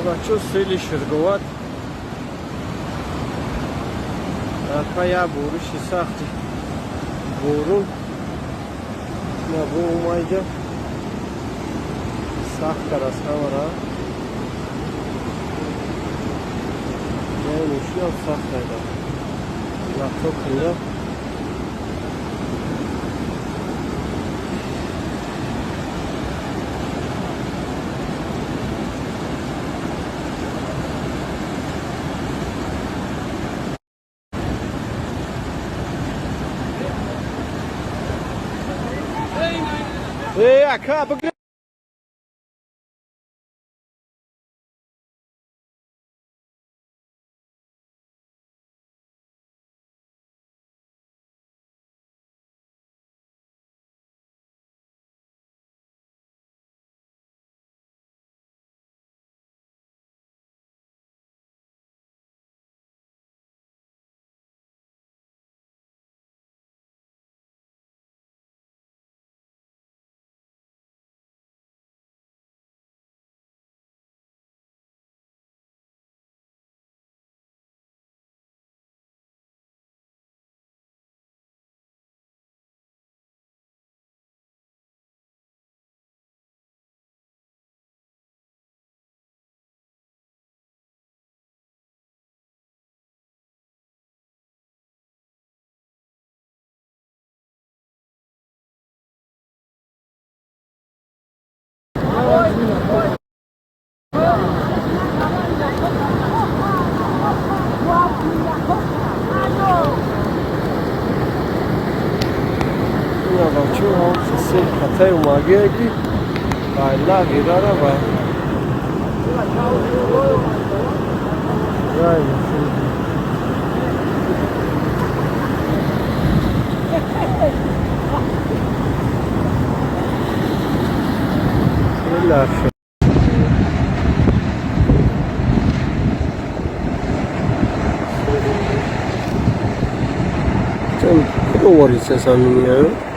Бачо, сели Ширговат дар пая бориши сахти борун набо омайҷа сахттар аз ҳамара мошинам сахт айда латто кунда. Э, ака, бигир. Бачо, катай омагие ки байла гирара ба рай мошин. Хеле оварисасан.